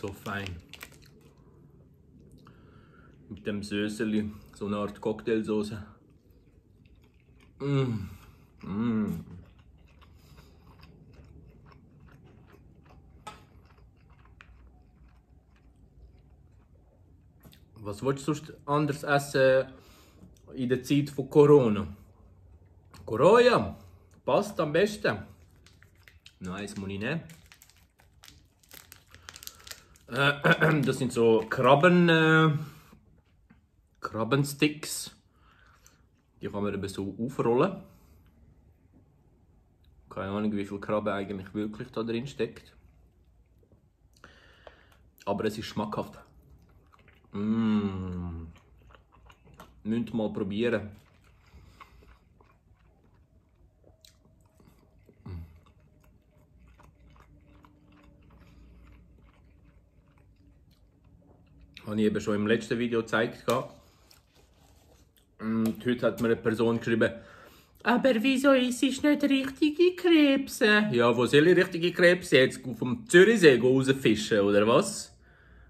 So fein. Mit dem Söseli, so eine Art Cocktailsoße. Was willst du sonst anders essen in der Zeit von Corona? Corona passt am besten. Nein, das muss ich nehmen. Das sind so Krabbensticks. Die kann man eben so aufrollen. Keine Ahnung, wie viel Krabbe eigentlich wirklich da drin steckt. Aber es ist schmackhaft. Müsst mal probieren. Habe ich eben schon im letzten Video gezeigt. Und heute hat mir eine Person geschrieben, aber wieso isst du nicht richtige Krebse? Ja, wo soll ich richtige Krebse jetzt vom Zürichsee rausfischen, oder was?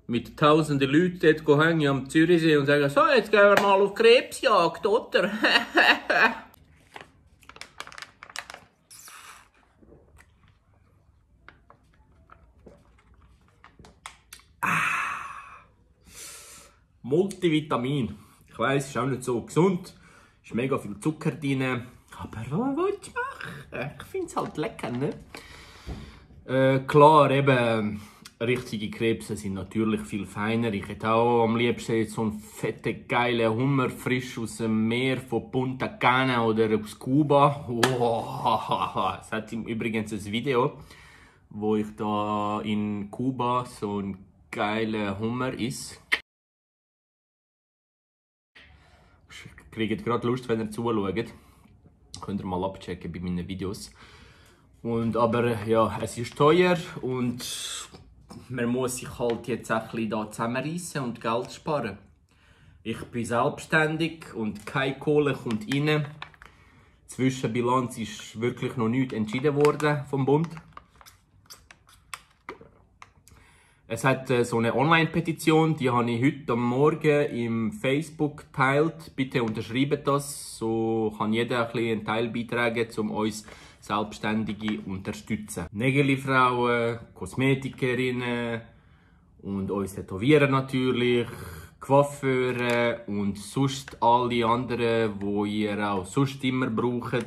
Mit tausenden Leuten dort hängen am Zürichsee und sagen, so, jetzt gehen wir mal auf Krebsjagd, oder? Multivitamin. Ich weiss, ist auch nicht so gesund. Ist mega viel Zucker drin. Aber was willst du machen? Ich finde es halt lecker, ne? Klar, eben, richtige Krebse sind natürlich viel feiner. Ich hätte auch am liebsten jetzt so einen fetten, geilen Hummer, frisch aus dem Meer von Punta Cana oder aus Kuba. Wow. Es hat übrigens ein Video, wo ich da in Kuba so einen geilen Hummer esse. Kriegt gerade Lust, wenn ihr zuschaut. Könnt ihr mal abchecken bei meinen Videos. Aber ja, es ist teuer und man muss sich halt jetzt ein bisschen da zusammenreissen und Geld sparen. Ich bin selbstständig und keine Kohle kommt rein. Zwischenbilanz ist wirklich noch nichts entschieden worden vom Bund. Es hat so eine Online-Petition, die habe ich heute am Morgen im Facebook geteilt. Bitte unterschreibt das, so kann jeder ein bisschen einen Teil beitragen, um uns Selbstständige zu unterstützen. Nägelfrauen, Kosmetikerinnen und uns Tätowieren natürlich, Coiffeure und sonst alle anderen, die ihr auch sonst immer braucht.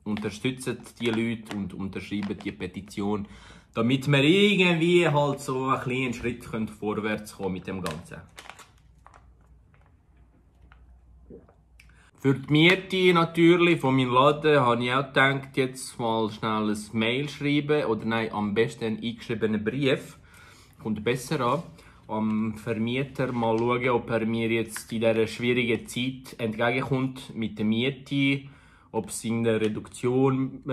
Unterstützt die Leute und unterschreibt die Petition, damit wir irgendwie halt so einen kleinen Schritt vorwärts kommen mit dem Ganzen. Für die Miete natürlich von meinem Laden habe ich auch gedacht, jetzt mal schnell ein Mail schreiben. Oder nein, am besten einen eingeschriebenen Brief. Kommt besser an. Am Vermieter mal schauen, ob er mir jetzt in dieser schwierigen Zeit entgegenkommt mit der Miete. Ob es eine Reduktion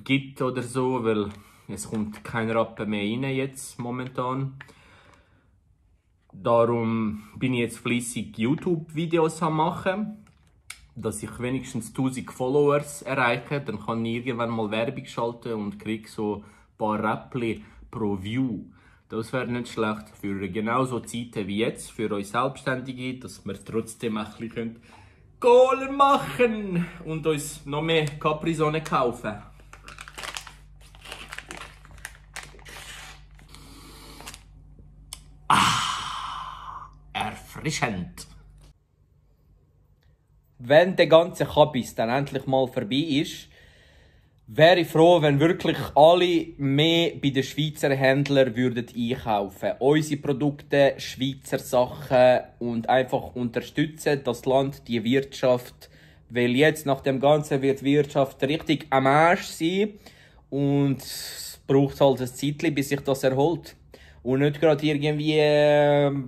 gibt oder so. Weil es kommt kein Rappen mehr rein jetzt momentan. Darum bin ich jetzt fleissig YouTube-Videos am machen, dass ich wenigstens 1000 Followers erreiche. Dann kann ich irgendwann mal Werbung schalten und kriege so ein paar Räppli pro View. Das wäre nicht schlecht für genauso Zeiten wie jetzt, für uns Selbstständige, dass wir trotzdem ein bisschen Kohle machen und uns noch mehr Capri-Sonne kaufen. Erfrischend. Wenn der ganze Kabis dann endlich mal vorbei ist, wäre ich froh, wenn wirklich alle mehr bei den Schweizer Händlern würden einkaufen. Unsere Produkte, Schweizer Sachen und einfach unterstützen das Land, die Wirtschaft. Weil jetzt nach dem Ganzen wird die Wirtschaft richtig am Arsch sein und es braucht halt ein Zeitchen, bis sich das erholt. Und nicht gerade irgendwie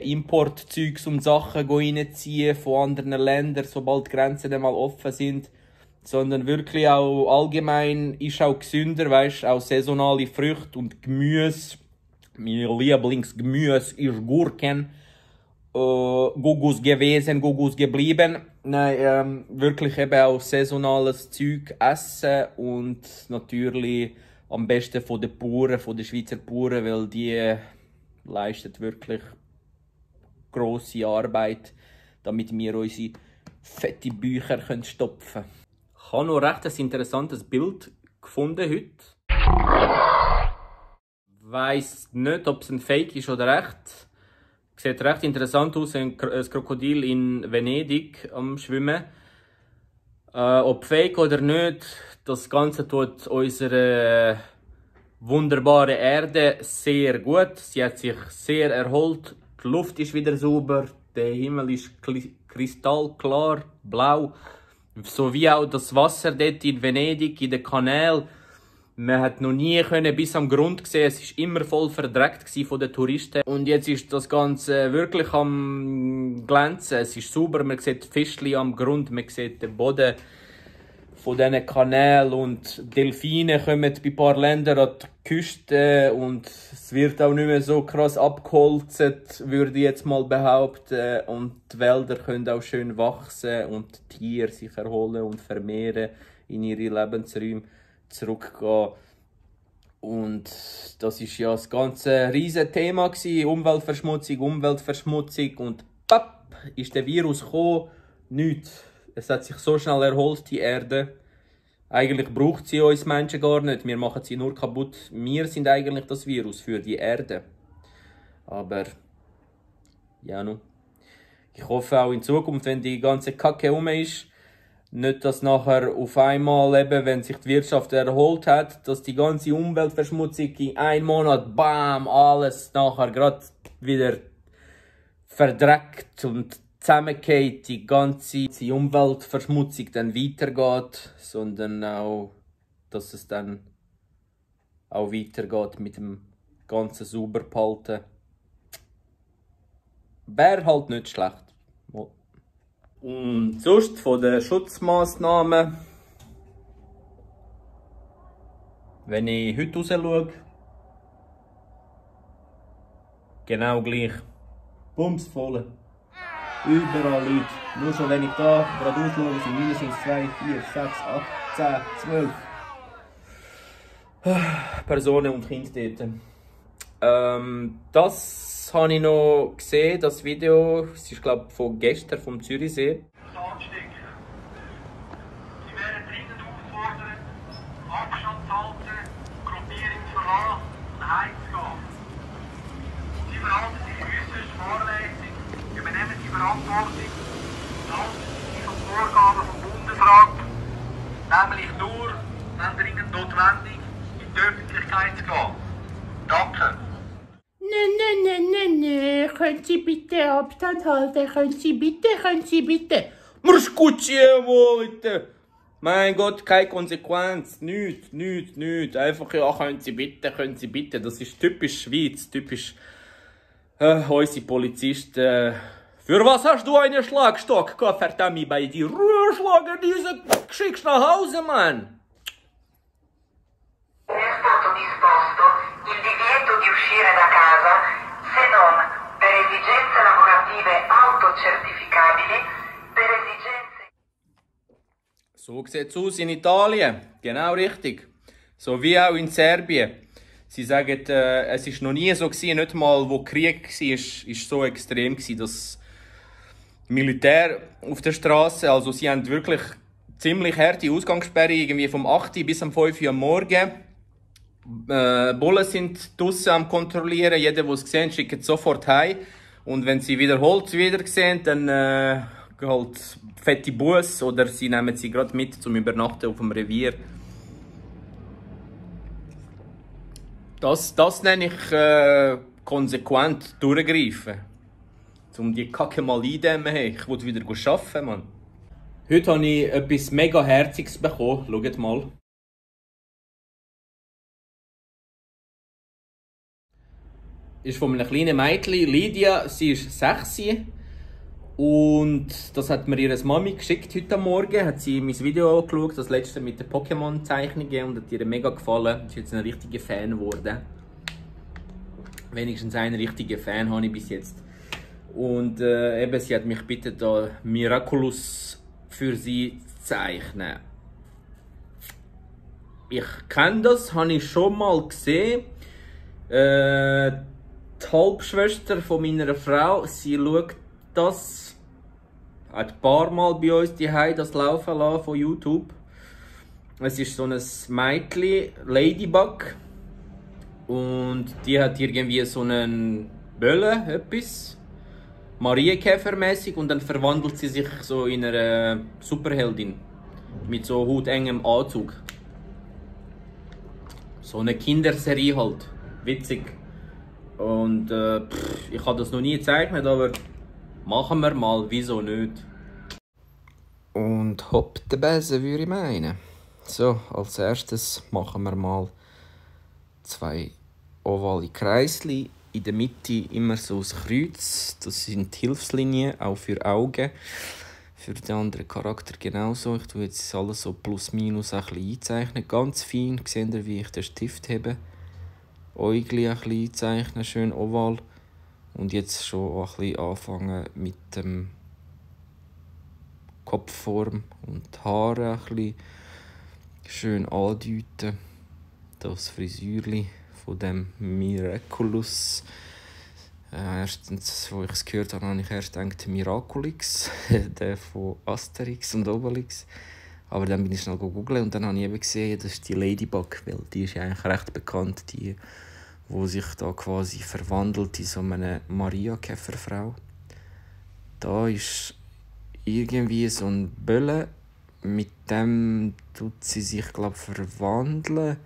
Importzeugs und Sachen reinziehen von anderen Ländern, sobald die Grenzen einmal offen sind. Sondern wirklich auch allgemein ist auch gesünder, weißt, auch saisonale Früchte und Gemüse. Mein Lieblingsgemüse ist Gurken. Gugus gewesen, Gugus geblieben. Nein, wirklich eben auch saisonales Zeug essen und natürlich am besten von den Bauern, von den Schweizer Bauern, weil die leistet wirklich grosse Arbeit, damit wir unsere fette Bücher stopfen können. Ich habe noch recht ein interessantes Bild gefunden heute. Ich weiss nicht, ob es ein Fake ist oder echt. Sieht recht interessant aus, ein Krokodil in Venedig am Schwimmen. Ob Fake oder nicht, das Ganze tut unsere wunderbare Erde sehr gut. Sie hat sich sehr erholt, die Luft ist wieder sauber, der Himmel ist kristallklar, blau. So wie auch das Wasser dort in Venedig, in den Kanälen. Man hat noch nie bis am Grund sehen. Es war immer voll verdreckt von den Touristen. Und jetzt ist das Ganze wirklich am Glänzen. Es ist sauber, man sieht Fischchen am Grund, man sieht den Boden von diesen Kanälen. Und Delfine kommen bei ein paar Ländern an die Küste. Und es wird auch nicht mehr so krass abgeholzt, würde ich jetzt mal behaupten. Und die Wälder können auch schön wachsen und die Tiere sich erholen und vermehren in ihre Lebensräume zurückgehen. Und das ist ja das ganze riesige Thema gewesen. Umweltverschmutzung und papp, ist der Virus gekommen. Nichts. Es hat sich so schnell erholt, die Erde. Eigentlich braucht sie uns Menschen gar nicht. Wir machen sie nur kaputt. Wir sind eigentlich das Virus für die Erde. Aber ja, no. Ich hoffe auch in Zukunft, wenn die ganze Kacke rum ist, nicht, dass nachher auf einmal, eben, wenn sich die Wirtschaft erholt hat, dass die ganze Umweltverschmutzung in einem Monat, bam, alles nachher gerade wieder verdreckt und zusammengeht, die ganze Umweltverschmutzung dann weitergeht, sondern auch, dass es dann auch weitergeht mit dem ganzen Sauberbehalten. Wäre halt nicht schlecht. Und sonst von den Schutzmaßnahmen, wenn ich heute raus schaue, genau gleich. Bumsvoll. Überall Leute. Nur schon wenn ich da gerade ausschaue, sind mindestens 2, 4, 6, 8, 10, 12 Personen und Kinder dort. Das habe ich noch gesehen, das Video. Es ist, glaube ich, von gestern vom Zürichsee. Sie werden dringend auffordert, Abstand zu halten, Gruppierung zu verlassen und heimzugehen. Sie verhalten sich äußerst fahrlässig, übernehmen die Verantwortung und halten sich an Vorgaben vom Bundesrat, nämlich nur, wenn dringend notwendig, in die Öffentlichkeit zu gehen. Danke. Nee. Können Sie bitte Abstand halten? Können Sie bitte? Muskutschi, Leute! Mein Gott, keine Konsequenz. Nichts. Einfach, ja, können Sie bitte. Das ist typisch Schweiz, typisch unsere Polizisten. Für was hast du einen Schlagstock gehabt, verdammt, bei dir? Schlagen diese, schickst nach Hause, Mann! È stato disposto il divieto di uscire da casa se non per esigenze lavorative autocertificabili, per esigenze... So sieht es aus in Italien. Genau richtig. So wie auch in Serbien. Sie sagen, es ist noch nie so gewesen, nicht mal wo Krieg war, ist so extrem gewesen, dass Militär auf der Straße, also sie haben wirklich ziemlich harte Ausgangssperre, irgendwie vom 8 bis am 5 Uhr am Morgen. Bullen sind draussen am Kontrollieren. Jeder, der es sieht, schickt sofort heim. Und wenn sie wiederholt sehen, dann halt fette Busse oder sie nehmen sie gerade mit zum Übernachten auf dem Revier. Das nenne ich konsequent durchgreifen. Um die Kacke mal eindämmen. Ich will wieder arbeiten, Mann. Heute habe ich etwas mega Herziges bekommen. Schaut mal. Ist von einem kleinen Mädchen, Lydia. Sie ist 6 und das hat mir ihre Mami geschickt heute Morgen. Hat sie mein Video angeschaut, das letzte mit den Pokémon-Zeichnungen, und hat ihr mega gefallen. Sie ist jetzt ein richtiger Fan geworden. Wenigstens ein richtiger Fan habe ich bis jetzt. Und eben, sie hat mich gebeten, da Miraculous für sie zu zeichnen. Ich kenne das, habe ich schon mal gesehen. die Halbschwester von meiner Frau. Sie schaut das, hat ein paar Mal bei uns das laufen lassen von YouTube. Es ist so ein Mädchen, Ladybug. Und die hat irgendwie so einen Bölle, etwas. Marienkäfermäßig, und dann verwandelt sie sich so in eine Superheldin. Mit so hautengem Anzug. So eine Kinderserie halt. Witzig. Und ich habe das noch nie gezeichnet, aber machen wir mal, wieso nicht? Und hopp der Besen, würde ich meinen. So, als erstes machen wir mal 2 ovale Kreisli. In der Mitte immer so ein Kreuz. Das sind die Hilfslinien, auch für Augen. Für den anderen Charakter genauso. Ich tue jetzt alles so plus minus ein bisschen einzeichnen. Ganz fein. Seht ihr, wie ich den Stift habe? Äugli ein bisschen einzeichnen, schön oval. Und jetzt schon ein bisschen anfangen mit dem Kopfform und die Haare ein bisschen schön andeuten. Das Frisürli von dem Miraculous. Erstens, als ich es gehört habe, habe ich erst gedacht, Miraculix, der von Asterix und Obelix. Aber dann bin ich schnell googeln und dann habe ich eben gesehen, das ist die Ladybug, weil die ist ja eigentlich recht bekannt, die sich da quasi verwandelt in so eine Maria-Käferfrau. Da ist irgendwie so ein Bölle, mit dem tut sie sich, glaube ich, verwandeln.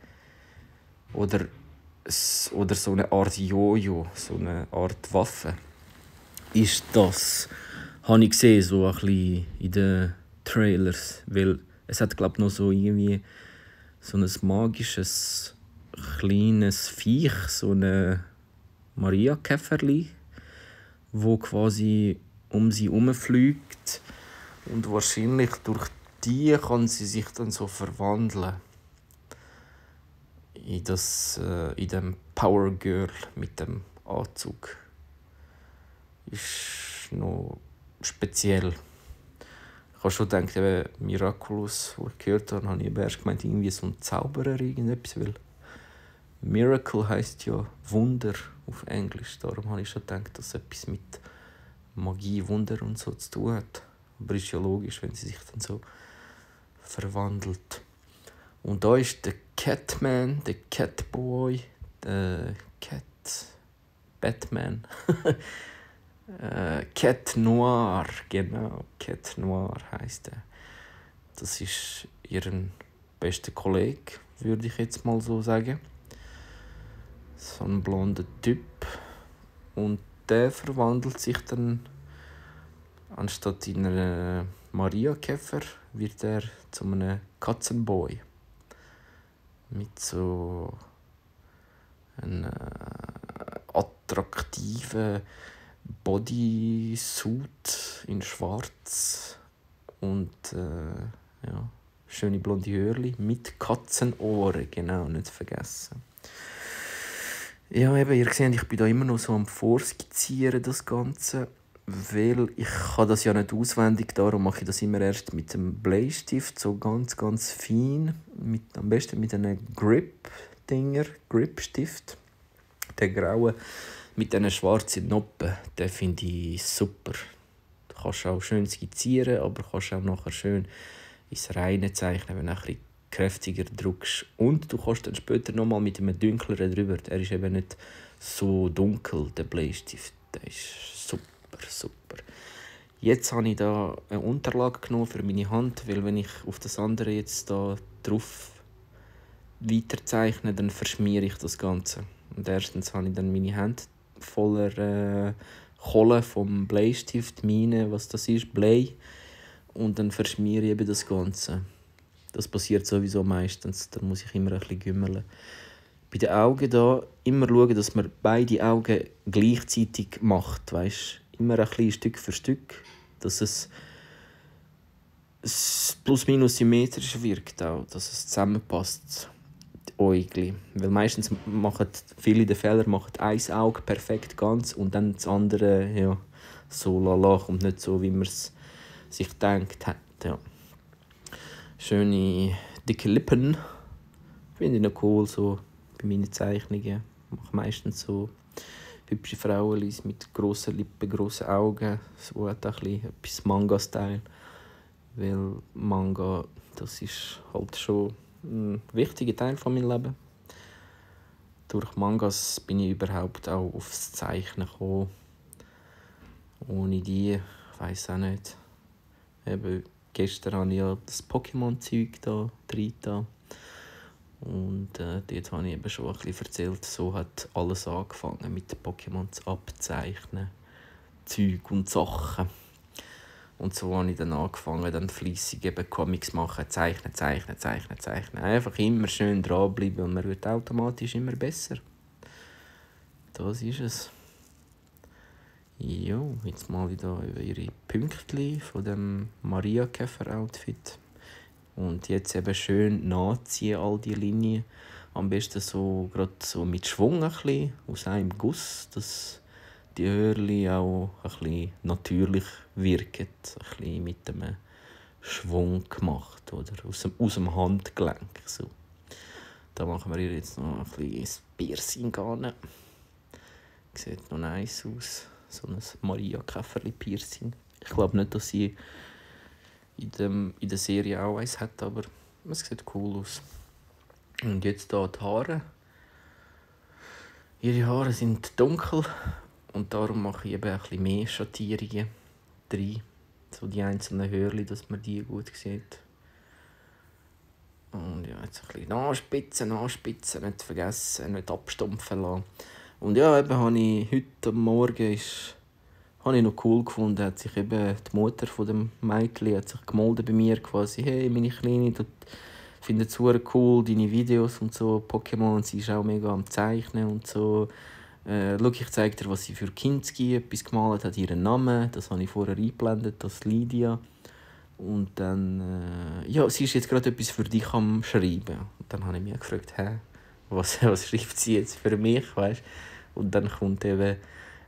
Oder so eine Art Jojo, so eine Art Waffe. Ist das, habe ich gesehen, so ein bisschen in den Trailers. Weil es hat, glaube ich, noch so irgendwie so ein magisches kleines Viech, so eine Maria-Käferli, wo quasi um sie herumfliegt. Und wahrscheinlich durch die kann sie sich dann so verwandeln. In dem Power Girl mit dem Anzug. Ist noch speziell. Ich habe schon gedacht, eben Miraculous, wo ich gehört habe, habe ich erst gemeint, irgendwie so ein Zauberer irgendetwas, weil Miracle heisst ja Wunder auf Englisch. Darum habe ich schon gedacht, dass es etwas mit Magie, Wunder und so zu tun hat. Aber ist ja logisch, wenn sie sich dann so verwandelt. Und da ist der Catman, der Catboy, der Batman. Cat Noir, genau, Cat Noir heisst er. Das ist ihren bester Kollege, würde ich jetzt mal so sagen. So ein blonder Typ. Und der verwandelt sich dann, anstatt in einen Maria-Käfer, wird er zu einem Katzenboy. Mit so einem attraktiven Bodysuit in schwarz und schöne blonde Hörli mit Katzenohren, genau, nicht vergessen. Ja, eben, ihr seht, ich bin da immer noch so am Vorskizzieren, das Ganze, weil ich kann das ja nicht auswendig, darum mache ich das immer erst mit dem Bleistift, so ganz, ganz fein, am besten mit einem Grip-Stift, der graue, mit diesen schwarzen Noppen, den finde ich super. Du kannst auch schön skizzieren, aber kannst auch nachher schön ins Reine zeichnen, wenn du ein bisschen kräftiger drückst. Und du kannst dann später nochmal mit einem dunkleren drüber. Er ist eben nicht so dunkel, der Bleistift. Der ist super, super. Jetzt habe ich da eine Unterlage genommen für meine Hand, weil wenn ich auf das andere jetzt da drauf weiterzeichne, dann verschmiere ich das Ganze. Und erstens habe ich dann meine Hände voller Kohle vom Bleistift, Mine, was das ist, Blei. Und dann verschmiere ich eben das Ganze. Das passiert sowieso meistens, da muss ich immer ein bisschen gümmeln. Bei den Augen da immer schauen, dass man beide Augen gleichzeitig macht, weißt? Immer ein bisschen Stück für Stück, dass es plus minus symmetrisch wirkt, auch, dass es zusammenpasst. Äugli. Weil meistens machen viele der Fehler ein Auge perfekt ganz und dann das andere ja, so lala, kommt nicht so, wie man es sich denkt hat. Ja. Schöne dicke Lippen. Finde ich noch cool, so bei meinen Zeichnungen. Ich mache meistens so hübsche Frauen mit grossen Lippen, grossen Augen. So hat auch etwas Manga-Style. Weil Manga, das ist halt schon ein wichtiger Teil von meinem Leben. Durch Mangas bin ich überhaupt auch aufs Zeichnen gekommen. Ohne die, ich weiss auch nicht. Eben, gestern habe ich ja das Pokémon-Zeug da drin. Und dort habe ich eben schon ein bisschen erzählt, so hat alles angefangen mit Pokémons abzeichnen, Zeug und Sachen. Und so habe ich dann angefangen, dann fleissig eben Comics machen, zeichnen. Einfach immer schön dranbleiben und man wird automatisch immer besser. Das ist es. Ja, jetzt mal wieder über ihre Pünktchen von dem Maria-Käfer-Outfit. Und jetzt eben schön nachziehen, all die Linien. Am besten so, gerade so mit Schwung ein bisschen, aus einem Guss, dass die Hörli auch ein bisschen natürlich wirken. Ein bisschen mit einem Schwung gemacht, oder? Aus dem Handgelenk. So. Da machen wir ihr jetzt noch ein bisschen Piercing an. Sieht noch nice aus. So ein Maria-Käferli-Piercing. Ich glaube nicht, dass sie in der Serie auch eins hat, aber es sieht cool aus. Und jetzt hier die Haare. Ihre Haare sind dunkel und darum mache ich eben ein bisschen mehr Schattierungen drin. So die einzelnen Hörli, dass man die gut sieht. Und ja, jetzt ein bisschen anspitzen, nicht vergessen, nicht abstumpfen lassen. Und ja, eben habe ich heute Morgen habe ich noch cool gefunden, hat sich eben die Mutter von dem Mädchen hat sich gemeldet bei mir, quasi, hey, meine Kleine, du findet es super cool, deine Videos und so, Pokémon, sie ist auch mega am Zeichnen und so. Schau, ich zeige dir, was sie für Kinski etwas gemalt hat, ihren Namen, das habe ich vorher eingeblendet, das Lydia. Und dann, ja, sie ist jetzt gerade etwas für dich am Schreiben. Und dann habe ich mich gefragt, was schreibt sie jetzt für mich, weißt? Und dann kommt eben,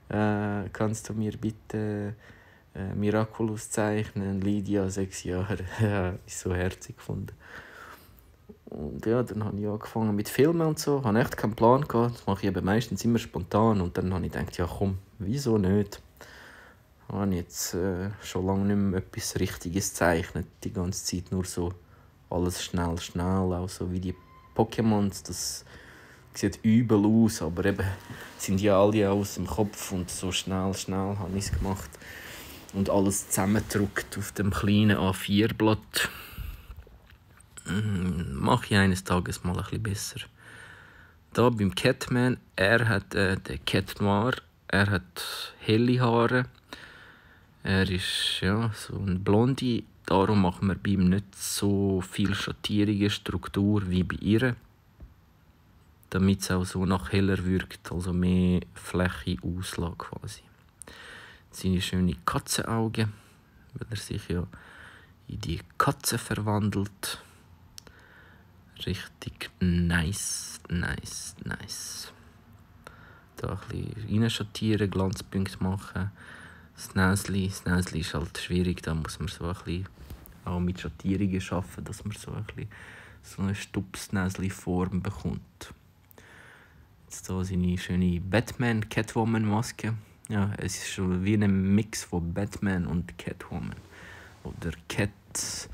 kannst du mir bitte Miraculous zeichnen, Lydia, 6 Jahre. Ja, ist so herzig gefunden. Und ja, dann habe ich angefangen mit Filmen und so. Ich hatte echt keinen Plan gehabt. Das mache ich eben meistens immer spontan. Und dann habe ich gedacht, ja komm, wieso nicht? Ich habe jetzt schon lange nicht mehr etwas Richtiges gezeichnet. Die ganze Zeit nur so alles schnell. Auch so wie die Pokémons. Das sieht übel aus, aber eben sind ja alle aus dem Kopf. Und so schnell habe ich es gemacht. Und alles zusammengedruckt auf dem kleinen A4-Blatt. Mache ich eines Tages mal ein bisschen besser. Da beim Catman, er hat den Cat Noir, er hat helle Haare. Er ist ja, so ein Blondie, darum machen wir bei ihm nicht so viel Schattierungen, Struktur wie bei ihr. Damit es auch so nach heller wirkt, also mehr Fläche auslässt quasi. Seine schönen Katzenaugen, weil er sich ja in die Katze verwandelt. Richtig nice. Da ein bisschen reinschattieren, Glanzpunkte machen. Das Näschen ist halt schwierig, da muss man so ein bisschen auch mit Schattierungen arbeiten, dass man so ein bisschen so eine Stups-Näschen-Form bekommt. Jetzt hier seine schöne Batman-Catwoman-Maske. Ja, es ist schon wie ein Mix von Batman und Catwoman. Oder Catman,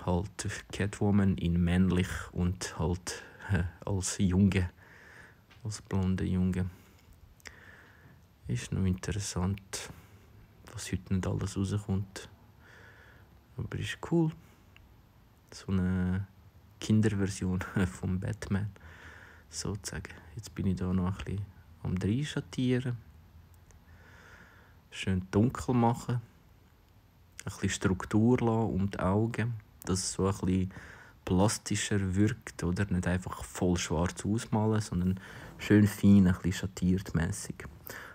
halt Catwoman in männlich und halt als Junge, als blonde Junge. Ist noch interessant, was heute nicht alles rauskommt. Aber ist cool. So eine Kinderversion von Batman, sozusagen. Jetzt bin ich da noch ein bisschen am Reinschattieren. Schön dunkel machen. Ein bisschen Struktur lassen um die Augen, dass es so ein bisschen plastischer wirkt, oder? Nicht einfach voll schwarz ausmalen, sondern schön fein, ein bisschen schattiert mässig.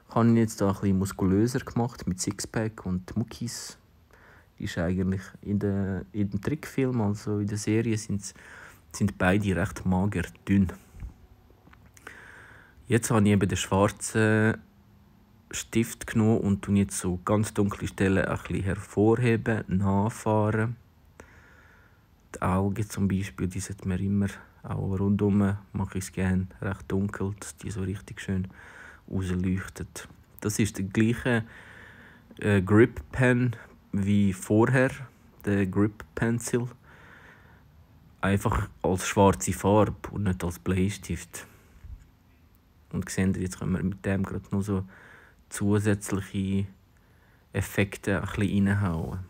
Ich habe ihn jetzt da ein bisschen muskulöser gemacht mit Sixpack und Muckis. Ist eigentlich in dem Trickfilm, also in der Serie, sind beide recht mager, dünn. Jetzt habe ich eben den schwarzen Stift genommen und tue jetzt so ganz dunkle Stellen ein bisschen hervorheben, nachfahren. Die Augen zum Beispiel, die sollte man immer, auch rundum mache ich es gerne recht dunkel, dass die so richtig schön rausleuchtet. Das ist der gleiche Grip Pen wie vorher, der Grip Pencil. Einfach als schwarze Farbe und nicht als Bleistift. Und seht ihr, jetzt können wir mit dem gerade noch so zusätzliche Effekte ein bisschen reinhauen.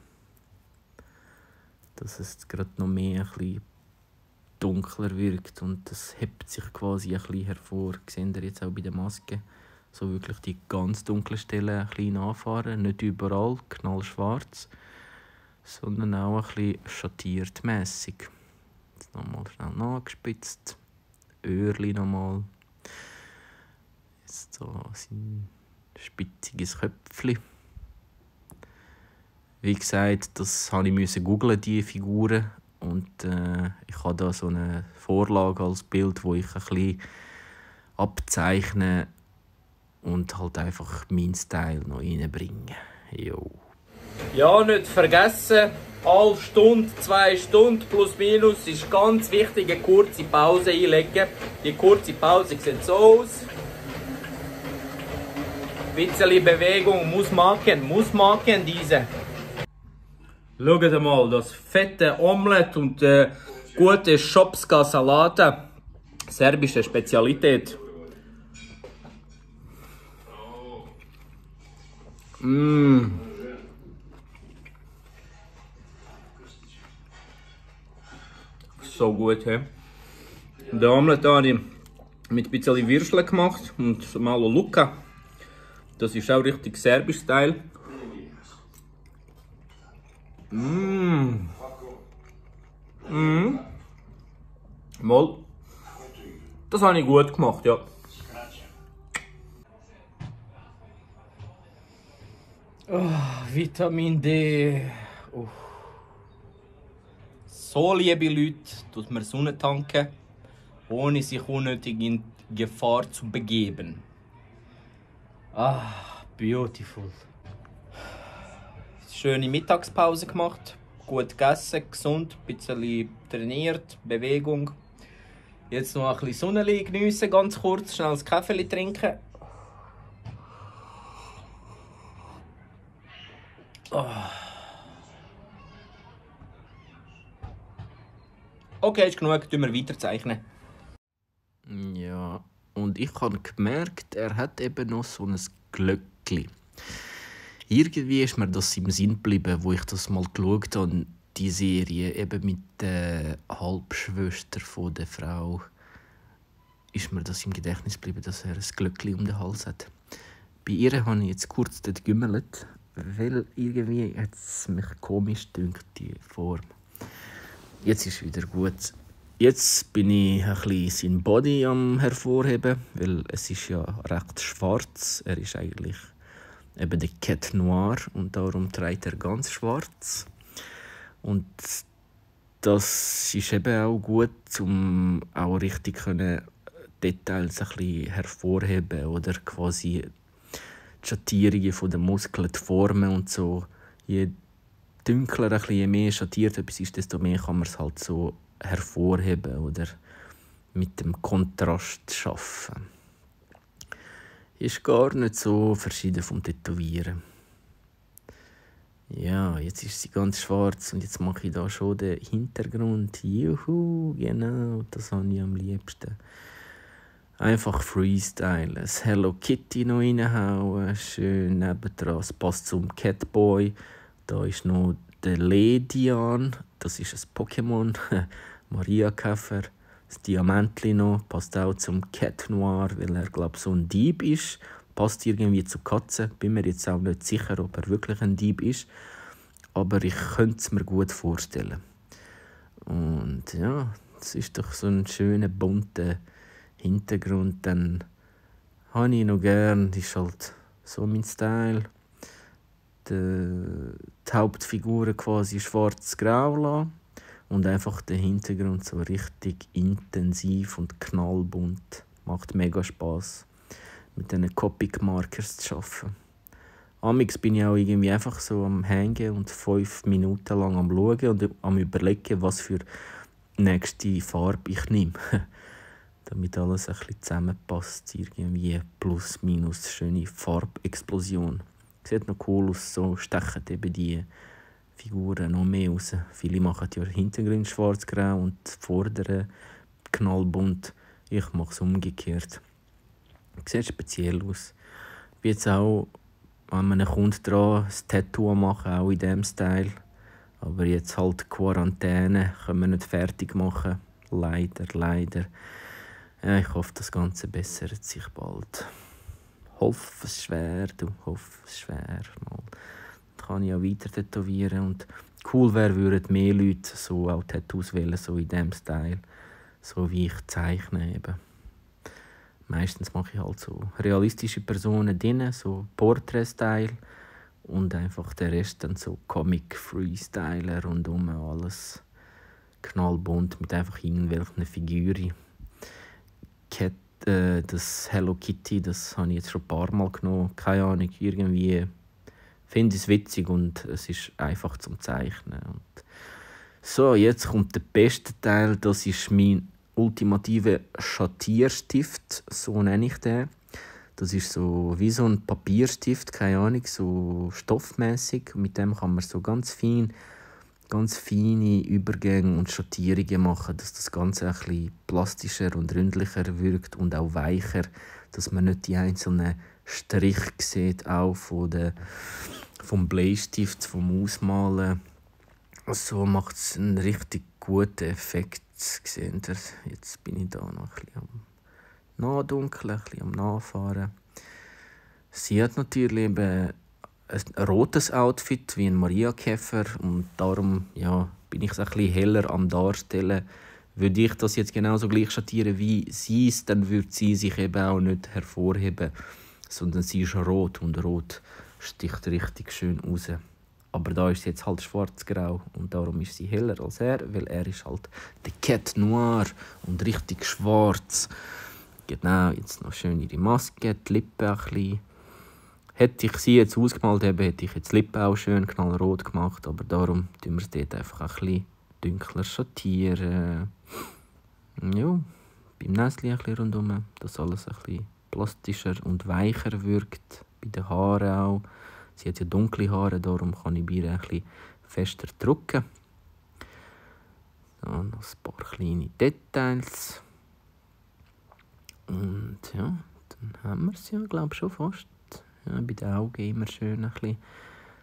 Dass es gerade noch mehr ein bisschen dunkler wirkt und das hebt sich quasi ein bisschen hervor. Seht ihr jetzt auch bei der Maske. So wirklich die ganz dunklen Stellen ein bisschen anfahren. Nicht überall knallschwarz, sondern auch ein bisschen schattiert mässig. Jetzt nochmal schnell nachgespitzt. Öhrchen nochmal. Jetzt so sein spitziges Köpfchen. Wie gesagt, das musste ich googlen, diese Figuren. Und ich habe da so eine Vorlage als Bild, wo ich ein bisschen abzeichne und halt einfach meinen Style noch reinbringen. Jo. Ja, nicht vergessen, halbe Stunde, 2 Stunden plus minus ist ganz wichtig, eine kurze Pause einlegen. Die kurze Pause sieht so aus. Ein bisschen Bewegung muss machen diese. Schaut mal, das fette Omelette und gute Schopska Salate. Serbische Spezialität. So gut, he? Der Omelette habe ich mit ein bisschen Würstel gemacht und Malo Luca. Das ist auch richtig serbisch Style. Mal. Das habe ich gut gemacht, ja. Oh, Vitamin D. So, liebe Leute, tut man Sonne tanken, ohne sich unnötig in Gefahr zu begeben. Ah, beautiful. Schöne Mittagspause gemacht, gut gegessen, gesund, ein bisschen trainiert, Bewegung. Jetzt noch ein bisschen Sonnenlicht geniessen, ganz kurz, schnell ein Kaffee trinken. Oh. Okay, ist genug, tun wir weiterzeichnen. Ja, und ich habe gemerkt, er hat eben noch so ein Glöckchen. Irgendwie ist mir das im Sinn geblieben, wo ich das mal geschaut habe, die Serie, eben mit der Halbschwester von der Frau. Ist mir das im Gedächtnis geblieben, dass er ein Glöckchen um den Hals hat. Bei ihr habe ich jetzt kurz dort geümmelt, weil irgendwie hat es mich komisch gedünkt, die Form. Jetzt ist wieder gut. Jetzt bin ich ein bisschen seinen Body am hervorheben, weil es ist ja recht schwarz. Er ist eigentlich eben der Cat Noir und darum trägt er ganz schwarz. Und das ist eben auch gut, um auch richtig Details ein bisschen hervorheben oder quasi die Schattierungen der Muskeln, die Formen und so. Je dunkler, ein bisschen, je mehr schattiert etwas ist, desto mehr kann man es halt so hervorheben oder mit dem Kontrast schaffen. Ist gar nicht so verschieden vom Tätowieren. Ja, jetzt ist sie ganz schwarz und jetzt mache ich da schon den Hintergrund. Juhu, genau, das habe ich am liebsten. Einfach Freestyle. Ein Hello Kitty noch reinhauen, schön nebendran. Es passt zum Catboy. Da ist noch der Ledian, das ist ein Pokémon. Maria Käfer. Das Diamantli noch, passt auch zum Cat Noir, weil er, glaube ich, so ein Dieb ist. Passt irgendwie zu Katzen. Bin mir jetzt auch nicht sicher, ob er wirklich ein Dieb ist. Aber ich könnte es mir gut vorstellen. Und ja, das ist doch so ein schöner, bunter Hintergrund. Dann habe ich noch gern, das ist halt so mein Style. Die Hauptfigur quasi schwarz-grau lassen. Und einfach den Hintergrund so richtig intensiv und knallbunt. Macht mega Spass, mit diesen Copic Markers zu arbeiten. Amix bin ich auch irgendwie einfach so am Hängen und 5 Minuten lang am Schauen und am Überlegen, was für nächste Farbe ich nehme. damit alles ein bisschen zusammenpasst. Irgendwie plus, minus, schöne Farbexplosion. Sieht noch cool aus, so stechen eben die Figuren noch mehr raus. Viele machen ja Hintergrund schwarz-grau und die Vorderen knallbunt. Ich mache es umgekehrt. Sieht speziell aus. Wie jetzt auch, wenn man kommt dran, das Tattoo machen, auch in diesem Style. Aber jetzt halt Quarantäne, können wir nicht fertig machen. Leider. Ja, ich hoffe, das Ganze bessert sich bald. Hoffe es schwer. Mal. Dann kann ich auch weiter tätowieren. Und cool wäre, würden mehr Leute so auch Tattoos wählen, so in diesem Style. So wie ich zeichne eben. Meistens mache ich halt so realistische Personen drin, so Portrait-Style. Und einfach der Rest dann so Comic-Freestyler rundum, alles knallbunt mit einfach irgendwelchen Figuren. Das Hello Kitty, das habe ich jetzt schon ein paar Mal genommen. Keine Ahnung, irgendwie finde ich es witzig und es ist einfach zum Zeichnen. Und so, jetzt kommt der beste Teil, das ist mein ultimativer Schattierstift, so nenne ich den. Das ist so wie so ein Papierstift, keine Ahnung, so stoffmäßig. Mit dem kann man so ganz feine Übergänge und Schattierungen machen, dass das Ganze ein bisschen plastischer und ründlicher wirkt und auch weicher, dass man nicht die einzelnen Striche sieht, auch vom Bleistift, vom Ausmalen. So macht es einen richtig guten Effekt. Seht ihr? Jetzt bin ich da noch ein bisschen am Nachdunkeln, ein bisschen am Nachfahren. Sie hat natürlich eben ein rotes Outfit wie ein Mariakäfer und darum bin ich es ein bisschen heller am Darstellen. Würde ich das jetzt genauso gleich schattieren wie sie es, dann würde sie sich eben auch nicht hervorheben, sondern sie ist rot und rot sticht richtig schön raus. Aber da ist sie jetzt halt schwarz-grau und darum ist sie heller als er, weil er ist halt der Cat Noir und richtig schwarz. Genau, jetzt noch schön ihre Maske, die Lippen ein bisschen. Hätte ich sie jetzt ausgemalt, hätte ich jetzt die Lippen auch schön knallrot gemacht, aber darum tun wir es dort einfach ein bisschen dunkler schattieren. Ja, beim Näschen ein bisschen rundherum, dass alles ein bisschen plastischer und weicher wirkt. Bei den Haaren auch. Sie hat ja dunkle Haare, darum kann ich bei ihr ein bisschen fester drücken. So, noch ein paar kleine Details. Und ja, dann haben wir es ja, glaube ich, schon fast. Ja, bei den Augen immer schön ein bisschen,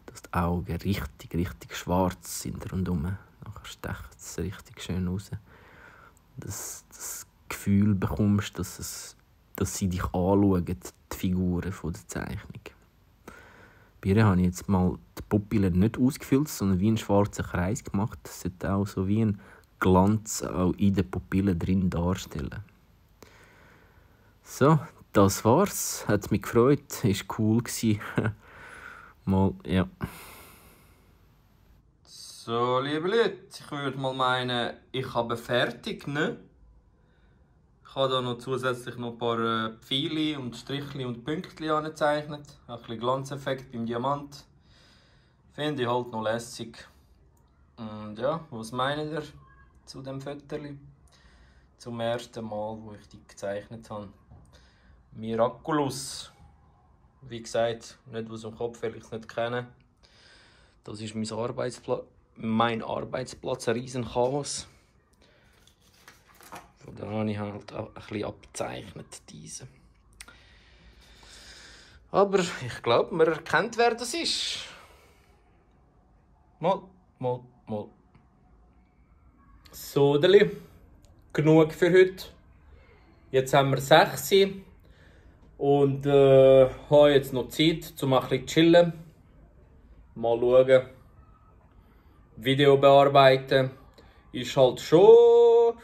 dass die Augen richtig schwarz sind rundherum. Nachher stecht es richtig schön raus. Dass du das Gefühl bekommst, dass sie dich anschauen, die Figuren der Zeichnung. Bei ihr habe ich jetzt mal die Pupillen nicht ausgefüllt, sondern wie einen schwarzen Kreis gemacht. Das sollte auch so wie ein Glanz auch in den Pupillen drin darstellen. So, das war's. Hat mich gefreut. Ist cool gsi. Mal, ja. So, liebe Leute, ich würde mal meinen, ich habe fertig, ne? Ich habe da noch zusätzlich noch ein paar Pfeile und Strichli und Pünktchen angezeichnet. Ein bisschen Glanzeffekt beim Diamant. Finde ich halt noch lässig. Und ja, was meint ihr zu dem Fötterli? Zum ersten Mal, wo ich die gezeichnet habe. Miraculous. Wie gesagt, nicht aus dem Kopf, weil ich es nicht kenne. Das ist mein Arbeitsplatz, ein riesen Chaos. Von da habe ich halt auch ein bisschen abgezeichnet, diese. Aber ich glaube, man erkennt, wer das ist. Mal. So, genug für heute. Jetzt haben wir 6 Uhr. Und habe jetzt noch Zeit, um ein bisschen zu chillen. Mal schauen. Video bearbeiten ist halt schon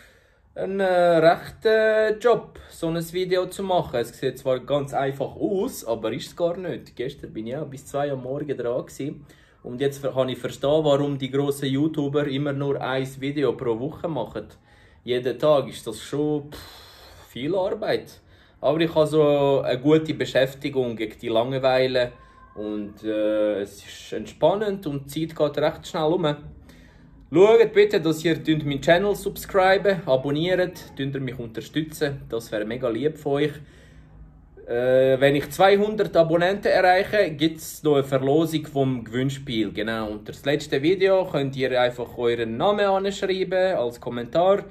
ein rechter Job, so ein Video zu machen. Es sieht zwar ganz einfach aus, aber ist es gar nicht. Gestern bin ich auch bis 2 Uhr am Morgen dran gewesen. Und jetzt kann ich verstehen, warum die grossen YouTuber immer nur ein Video pro Woche machen. Jeden Tag ist das schon viel Arbeit. Aber ich habe so eine gute Beschäftigung gegen die Langeweile. Und es ist entspannend und die Zeit geht recht schnell um. Schaut bitte, dass ihr meinen Channel subscriben, abonniert, mich unterstützen. Das wäre mega lieb von euch. Wenn ich 200 Abonnenten erreiche, gibt es noch eine Verlosung vom Gewinnspiel. Genau, unter das letzte Video könnt ihr einfach euren Namen anschreiben als Kommentar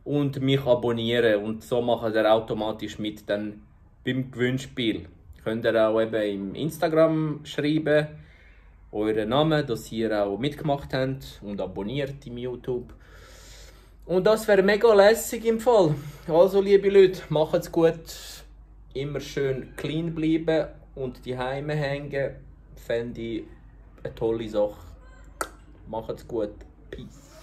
und mich abonnieren. Und so macht ihr automatisch mit dann beim Gewinnspiel. Könnt ihr auch eben im Instagram schreiben, euren Namen, dass ihr auch mitgemacht habt und abonniert im YouTube. Und das wäre mega lässig im Fall. Also liebe Leute, macht's gut. Immer schön clean bleiben und die Heime hängen, fände ich eine tolle Sache. Macht's gut. Peace.